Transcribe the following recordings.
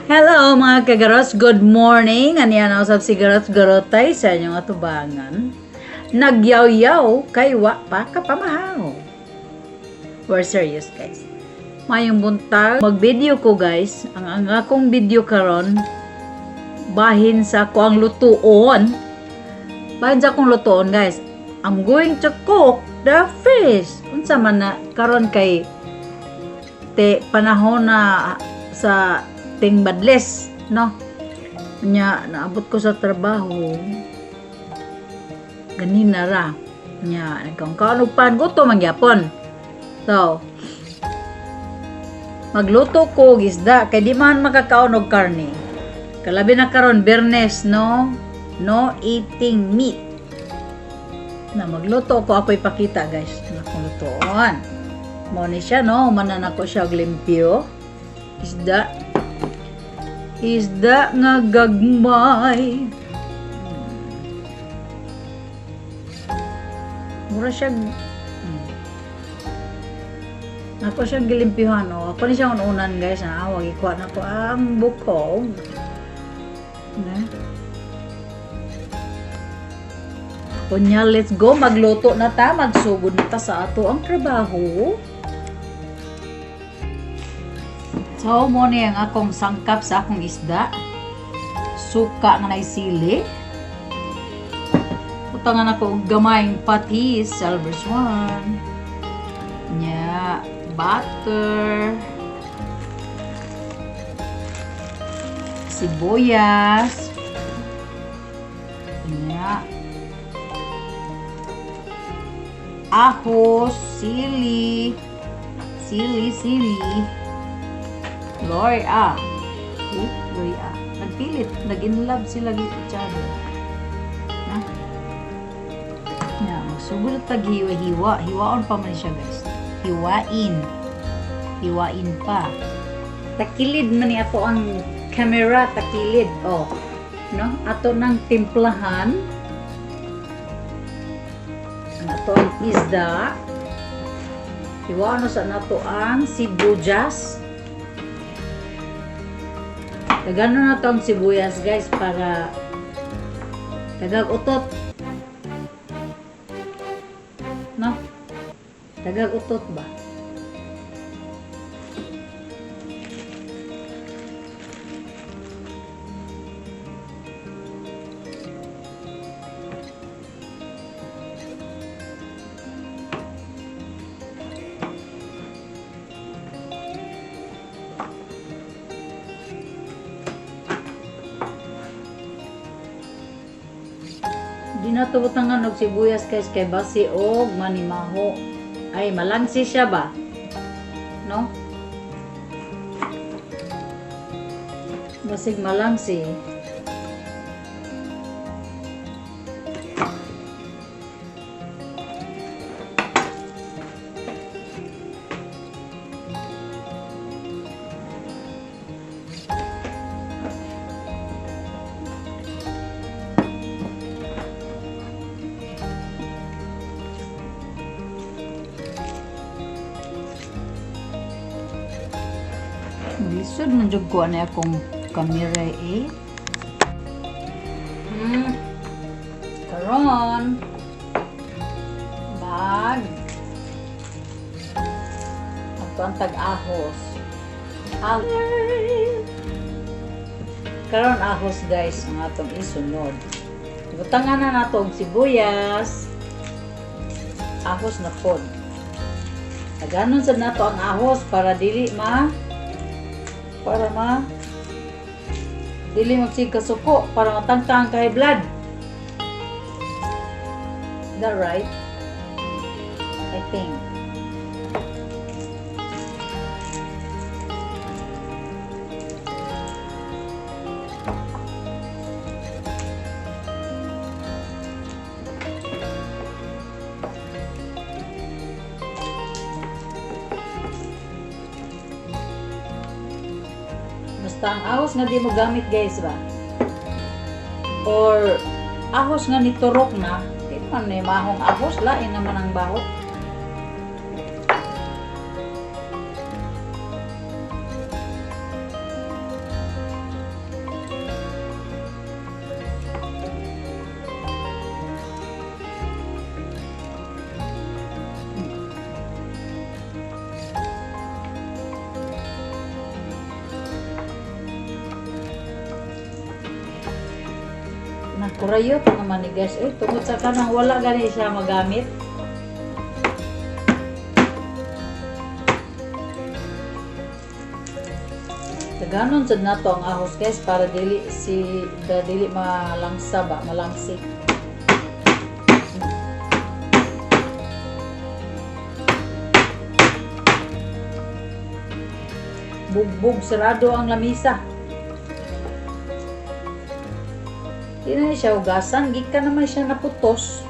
Hello mga kagaros, good morning. Aniya na usab si Garos Garotay sa inyong atubangan. Nagyaw-yaw kay wa pa kapamahaw. We're serious, guys. Mayong buntag, mag-video ko, guys. Ang akong video karon bahin sa ako ang lutuon. Bahin sa akong lutuon, guys. I'm going to cook the fish. Unsa man na karon kay te panahon na sa ting badles, no? Nya naabot ko sa trabaho ganina ra. Nya nagkaon og pan, gutom man gyapon. So magluto ko og isda kay di man makakaon og karne. Kalabi na karon Bernes, no? No eating meat. Na magluto ko, ako ipakita, guys, na akong lutoon. Mo ni siya, no? Manan ako siya og limpyo. Isda. Isda nga gagmay. Mura siya. Ako siyang gilimpyuhan, no? Ako ni siyang unan, guys. Ha? Wag ikuha na ko ang bukog. Na. Kunya, let's go. Magluto na ta. Magsugod na ta sa ato ang trabaho. So, mo ni ang akong sangkap sa akong isda. Suka nga naisili. Utangan ako og gamayng patis, silver swan. Nya, butter. Sibuyas. Nya. Ahos, sili. Sili, sili. Lord, ah. See? Lord, ah. Nagpilit. Nag-inlove sila each other. Na? Ya, magsugod tag hiwa-hiwa. Hiwaon pa man siya, guys. Hiwain. Hiwain pa. Takilid man ni ato ang camera. Takilid. Oh. No? Ato nang timplahan. Ang ato ang isda. Hiwaon sa nato ang sibuyas. Tagano na to ang sibuyas, guys, para tagag utot. No? Tagag utot ba? Di na to butangan og sibuyas, guys, kay basi og manimaho. Ay, malansi siya ba? No? Basig malangsi. Maglisod man jud ko ani akong kamera eh. Karon bag ato ang tag-ahos. Karon ahos, guys, ang atong isunod. Butangan na nato og sibuyas. Ahos na pod. Taganon sad nato ang ahos para dili ma para ma dili magsig kasuko, para matangtang kay blood. Is that right? I think. Basta ang ahos nga di mo gamit, guys, ba? Or ahos nga niturok na, di man ni mahong ahos, lain naman ang baho. Kurayot naman ni, guys. Eh, tungod sa kanang wala gani siya magamit. Taganon sad nato ang ahos, guys, para dili si da dili malangsa ba, malangsi. Bugbog sarado ang lamisa. Di na siya hugasan, gikan naman siya naputos.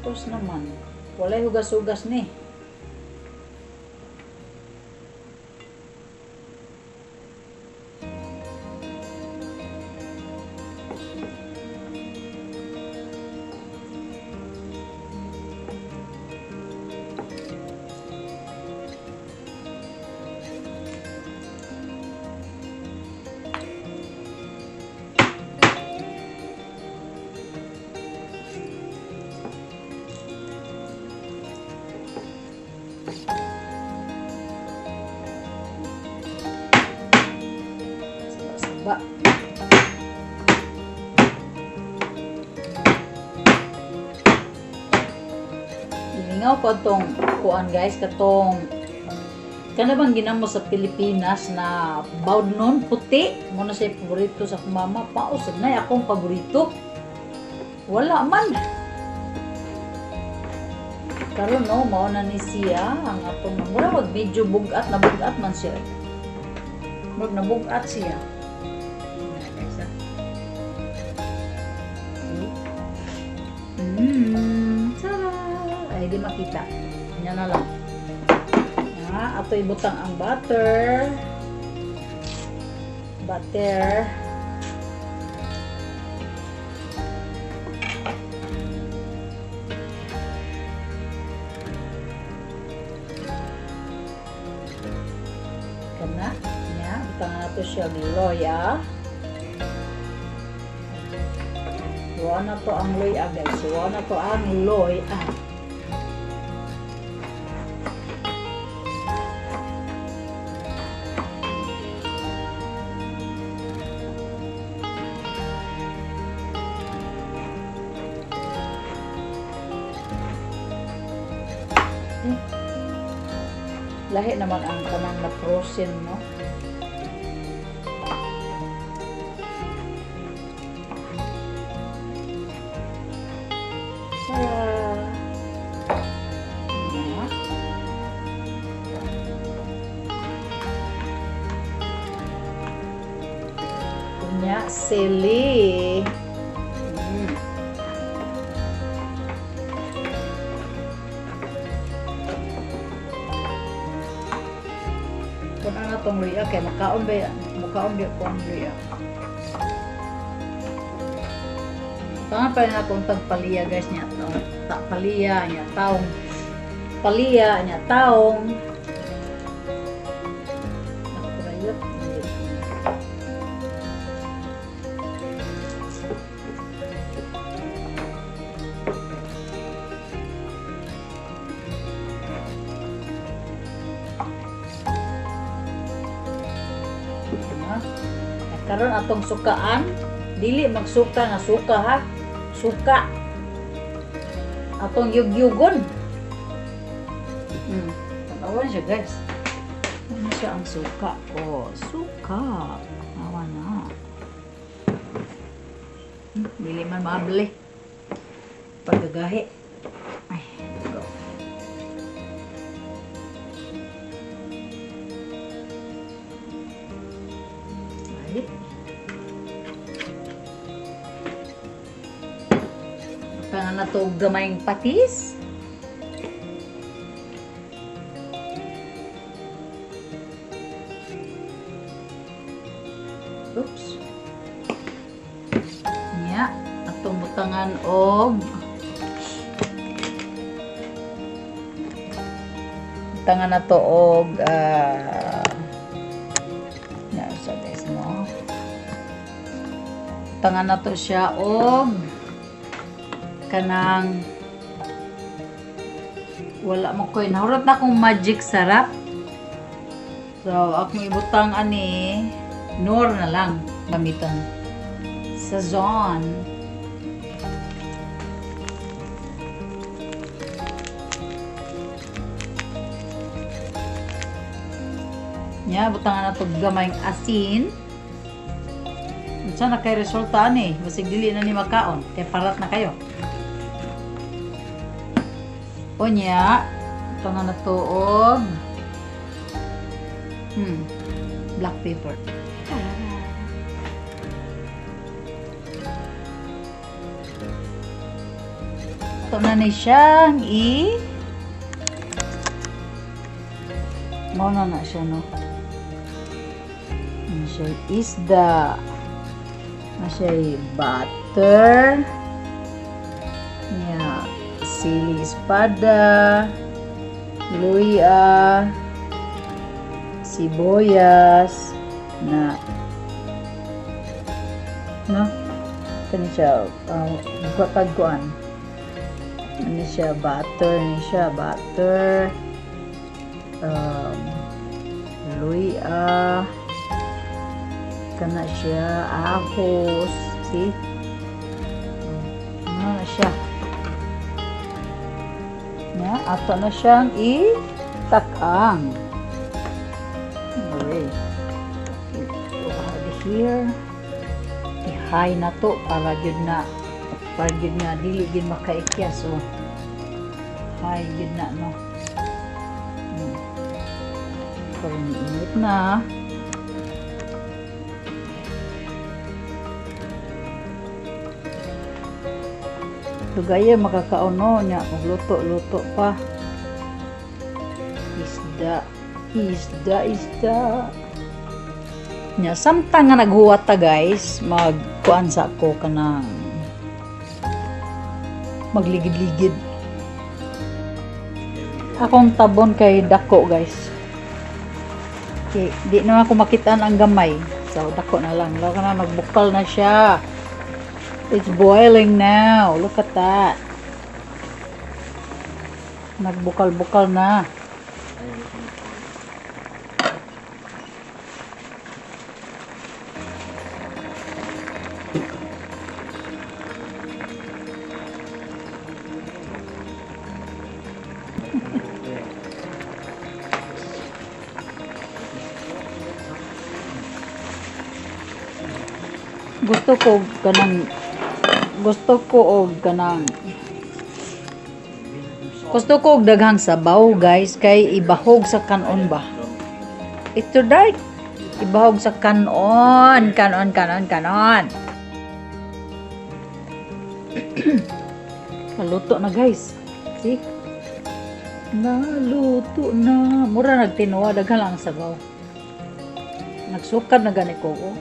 Naputos naman. Walay hugas-hugas ni. Saba-saba. Ilingaw ko tong kuan, guys, katong kana bang ginamo sa Pilipinas na bawd nun, puti mo na siya paborito sa akong mama. Pausad na akong paborito. Wala man. Karon, no, mao na ni siya ang atong mura wag medyo bugat na bugat man siya. Murag nabugat siya. Guys, ah. See? Tara! Ay, di makita. Yan na lang. Ah, ato ibutang ang butter. Butter. Kana, nya, butang nato siya loya. Iwa na to ang loya, guys. Iwa na to ang loya. Lahi naman ang kanang na frozen, no? Sa na. Unya, sili. Kung ano tong luya, kay makaon ba yan? Makaon ba ko ang luya? Tama pa rin akong tagpaliya, guys, niya taong. Paliya, niya taong. Paliya, niya taong. Nakurayot. Karon atong sukaan, dili magsuka nga suka ha. Suka. Atong yugyugon. Tanawan siya, guys. Ano siya ang suka? Oh, suka. Awa na. Dili man maabli. Pagkagahi. Ay, go. Ay. Tangan na to gamayng patis. Oops. Nya, atong butangan og butangan na to og nya sa, guys, no. Butangan na to siya og kanang wala mo koy nahurot na akong Magic Sarap. So, akong ibutang ani Knorr na lang gamiton. Sazon. Nya, butangan na to gamayng asin. Unsa na kay resulta ani? Basig dili na ni makaon. Kay parat na kayo. Unya, butangan na to og black pepper. Ito na ni siyang i mao na na siya, no? Ano siya, isda. Ano siya, butter. Yeah, sili espada, luya, sibuyas, na, no? Kani siya, tagkuan. Ano siya, butter, ni siya, butter, luya, kana siya, ahos, see? Ano na siya? Ya, ato na siyang itakang. Okay. Here. I-high na to para gyud na para gyud nga dili gyud makaikya. So high gyud na, no. Pero niinit na. Dugaya makakaon, no, nya magluto-luto pa. Isda, isda, isda. Nya samtang nga naghuwat ta, guys, magkuan sa ako kanang magligid-ligid. Akong tabon kay dako, guys. Okay, di naman ako makitaan ang gamay. So dako na lang. Lalo na nagbukal na siya. It's boiling now. Look at that. Nagbukal-bukal na. Gusto ko kanang gusto ko og kanang gusto ko og daghang sabaw, guys, kay ibahog sa kanon ba. Ito dark. Ibahog sa kanon, kanon, kanon, kanon. Naluto na, guys. See? Naluto na. Mura nagtinuwa, daghan lang ang sabaw. Nagsukad na gani ko. Oh.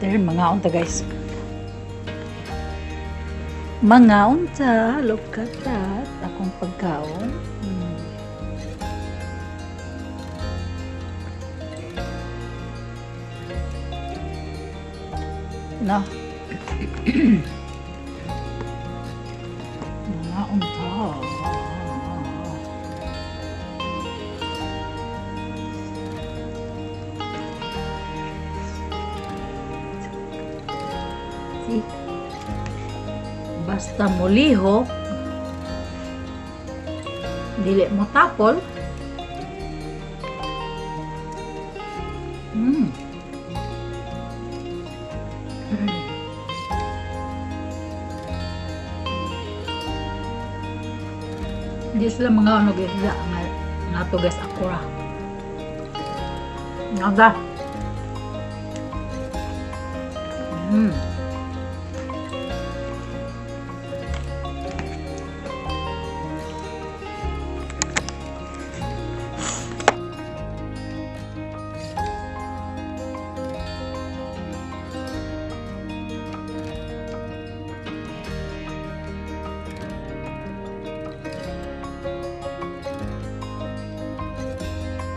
There, mangaon ta, guys. Mangaon ta. Look at that. Akong pagkaon. No. Mangaon ta. See? Basta mulihok, dili mo tapol. Di sila mga ano, guys, nga nga to, guys, ako ra. Nada.